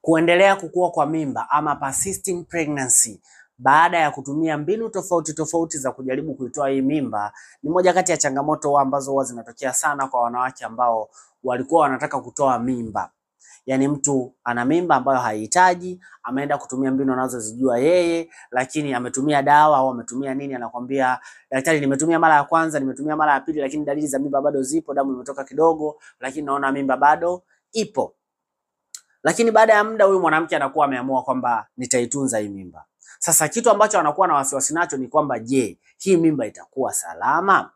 Kuendelea kukua kwa mimba ama persisting pregnancy baada ya kutumia mbinu tofauti tofauti za kujaribu kuitoa hii mimba ni moja kati ya changamoto ambazo huwa zinatokea sana kwa wanawake ambao walikuwa wanataka kutoa mimba. Yaani mtu ana mimba ambayo haihitaji, ameenda kutumia mbinu anazozijua yeye, lakini ametumia dawa au ametumia nini, anakwambia daktari, nimetumia mara ya kwanza, nimetumia mara ya pili, lakini dalili za mimba bado zipo, damu imetoka kidogo, lakini naona mimba bado ipo. Lakini baada ya muda huyu mwanamke anakuwa ameamua kwamba nitaitunza hii mimba. Sasa kitu ambacho anakuwa na wasiwasi nacho ni kwamba je, hii mimba itakuwa salama?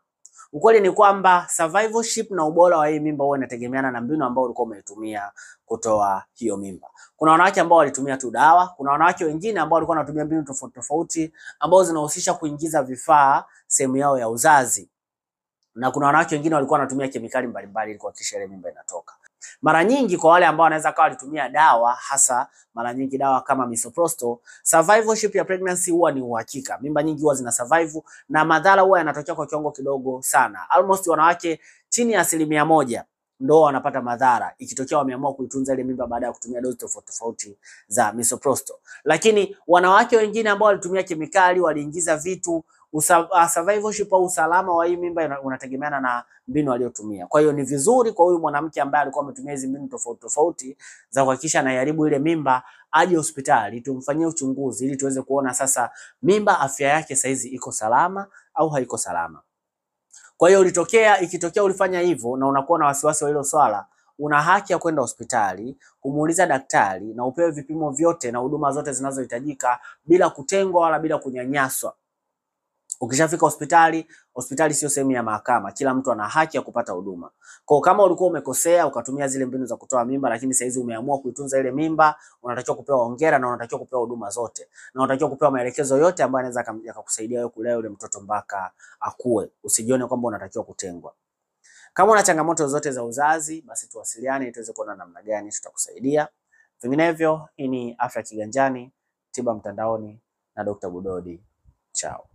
Ukweli ni kwamba survivorship na ubora wa hii mimba huwa inategemeana na mbinu ambayo ulikuwa umeitumia kutoa hiyo mimba. Kuna wanawake ambao walitumia tu dawa, kuna wanawake wengine ambao walikuwa wanatumia mbinu tofauti tofauti ambazo zinahusisha kuingiza vifaa sehemu yao ya uzazi. Na kuna wanawake wengine walikuwa wanatumia kemikali mbalimbali ili kuhakikisha ile mimba inatoka. Mara nyingi kwa wale ambao wanaweza kawa walitumia dawa, hasa mara nyingi dawa kama misoprostol, survivorship ya pregnancy huwa ni uhakika. Mimba nyingi huwa zina survive na madhara huwa yanatokea kwa kiwango kidogo sana. Almost wanawake chini ya 1% ndio wanapata madhara ikitokea wameamua kuitunza ile mimba baada ya kutumia dozi tofauti tofauti za misoprostol. Lakini wanawake wengine ambao walitumia kemikali, waliingiza vitu, survivorship au usalama wa hii mimba unategemeana na mbinu aliyotumia. Kwa hiyo ni vizuri kwa huyu mwanamke ambaye alikuwa ametumia hizi mbinu tofauti tofauti za kuhakikisha anaiharibu ile mimba, aje hospitali tumfanyie uchunguzi ili tuweze kuona sasa mimba afya yake saizi iko salama au haiko salama. Kwa hiyo ikitokea ulifanya hivyo na unakuwa na wasiwasi wa hilo swala, una haki ya kwenda hospitali kumuuliza daktari na upewe vipimo vyote na huduma zote zinazohitajika bila kutengwa wala bila kunyanyaswa. Ukishafika hospitali, hospitali sio sehemu ya mahakama, kila mtu ana haki ya kupata huduma. Kwa kama ulikuwa umekosea ukatumia zile mbinu za kutoa mimba, lakini saizi umeamua kuitunza ile mimba, unatakiwa kupewa hongera na unatakiwa kupewa huduma zote na unatakiwa kupewa maelekezo yote ambayo yanaweza yakakusaidia wewe kulea yule mtoto mpaka akue. Usijione kwamba unatakiwa kutengwa. Kama una changamoto zote za uzazi, basi tuwasiliane tuweze kuona namna gani tutakusaidia. Vinginevyo, hii ni Afya Kiganjani, tiba mtandaoni na Dr. Budodi. Ciao.